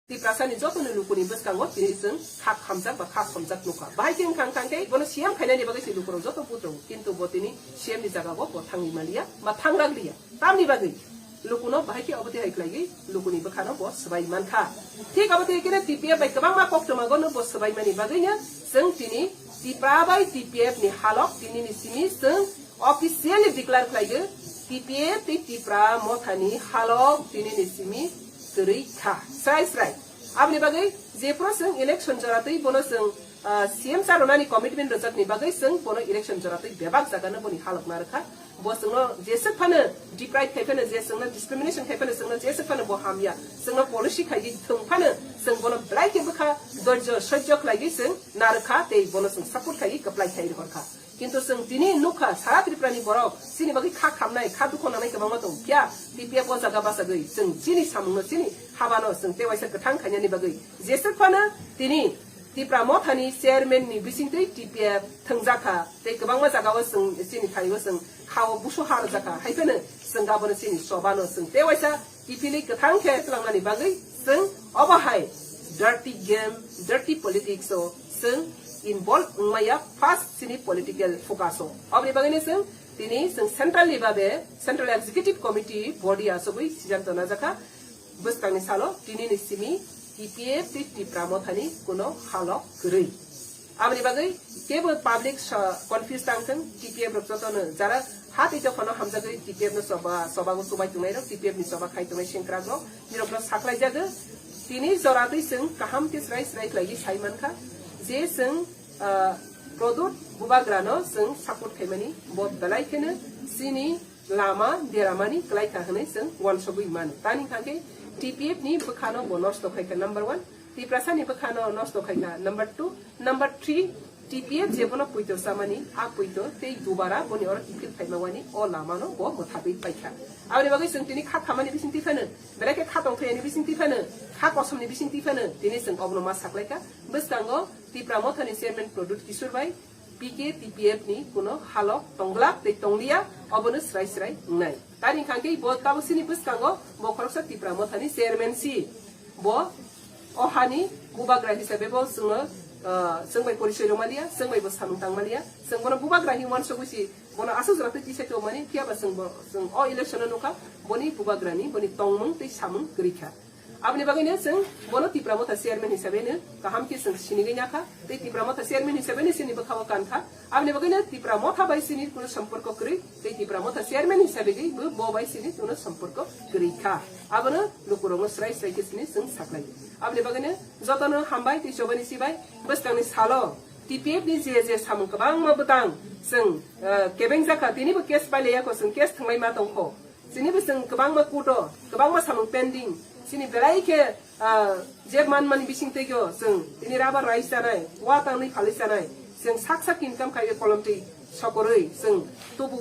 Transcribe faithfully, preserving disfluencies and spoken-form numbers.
Tiprasani joto ni luku ni bwskango tini chwng kha khamjak ba kha somjak nukha. Bahai khe wngkha wngkha khe bono C M khainani bagwi se lukurok joto buj tongo. Kintu bo tini C M ni jaga o bo thangwi maliya ba thangrag liya. Tamni bagwi lukuno bahai khe obo twi hai khlaiwi lukuni bwkhano bo swbai mankha. Thik obo twi khe T P F bai kwbangma koktwma gono bo swbaimani bagwino chwng tini Tipra bai T P F ni halok tini ni simi chwng officially declare khlaiwi T P F tei Tipra Mothani halok tini ni simi kwrwi kha. Srai srai. Aboni bagwi jephuru chwng election jora twi bono chwng, ah, C M cha rwnani commitment rwjakni bagwi chwng bono election jora twi bebak jagano boni halok narwkha. Bo chwngno jeswk phano deprive khai phano, je chwngno discrimination khai phano, chwngno jeswk phano bo hamya, chwngno policy khai di thwng phano, chwng bono belai khe bwkha dorjo sojjo khlaiwi chwng narwkha tei bono chwng support khai kwplai khai rwkha. Kintu chwng tini nukha sara Tripura ni borok chini bagwi kha khamnai, kha dukho nangnai kwbangma tong phiya, T P F o jaga bachagwi chwng chini samungno, chini habano chwng tei waisa kwthang khainani bagwi jeswk phano tini Tipra Mothani chairman ni bisingtwi T P F thwngjakha tei kwbangma jagao chwng chini thaio chwng khao busu ha rwjakha, hai phano chwng abono chini sobano chwng tei waisa kiphilwi kwthang khe tlangnani bagwi chwng obo hai dirty game, dirty politics o chwng involve wngmaya first chini political focus o. Oboni bagwino chwng tini chwng central ni babe Central Executive Committee body asogwi siddhanto najakha. Bwskangni salo tini ni simi T P F tei Tipra Mothani kuno halok kwrwi. Aboni bagwi kebo public sa-, confuse tang thung, T P F rok jotono jara ha tei jokhano hamjagwi T P F no choba, chobago chubai tongnai rok, T P F ni choba khai tongnai sengkrak rok, nirok no saklai jago. Tini jora twi chwng kaham khe srai srai khlaiwi sai mankha je chwng, ah, Pradyot Bubagra no chwng support khaimani bo belai kheno chini lama deramani kwlai kha hwnwi chwng uansugwi mano. Tani hwnkha khe T P F ni bwkhano bo nosto khai kha number one, Tiprasa ni bwkhano nosto khai kha number two, number three, T P F je bono puito chamani, a puito tei dubara boni oro kiphil phaima wani o lamano bo mwthabwi pai kha. Aboni bagwi chwng tini kha khamani bising twi phano, belai khe kha tongthai ani bising twi phano, kha kosom ni bising twi phano tini chwng obono ma saklai kha. Bwskango Tipra Mothani chairman Pradyot Kishore bai, P K T P F ni kuno halok tonglak tei tongliya, obono srai srai wngnai. Tari hwnkha khe bo tabuk sini bwskango bo khoroksa Tipra Mothani chairman si. Bo o hani bubagra hisabe bo chwngno, ah, chwng bai porichoi rwmaliya, chwng bai bo samung tangmaliya, chwng bono bubagra hinwi uansugwi si bono aswk jora twi tisa tongmani, phiya ba chwng bo, chwng o election o nukha boni bubagrani boni tongmung tei samung kwrwi kha. Aboni bagwino chwng bono Tipra Motha chairman hisabe no kaham khe chwng sinigwi nakha, tei Tipra Motha chairman hisabe no chini bwkhao kankha. Aboni bagwino Tipra Motha bai chini kuno somporko kwrwi, tei Tipra Motha chairman hisabe gwi bo, bo bai chini kuno somporko kwrwi kha. Abono lukurokno srai srai khe chini chwng saklai. Aboni bagwino jotono hambai tei chobani sibai bwskangni salo T P F ni je je samung kwbangma bwtang chwng, eh, kebeng jakha, tinibo case pailaiya kho, chwng case thwnglai ma tongkho. Chini bo chwng kwbangma court o, kwbangma samung pending. Chini belai khe, ah, je manmani bising twigo chwng tini rubber rice chanai, wa tangwi phalwi chanai. Chwng sak sak income khai kolom twi sokorwi chwng tubu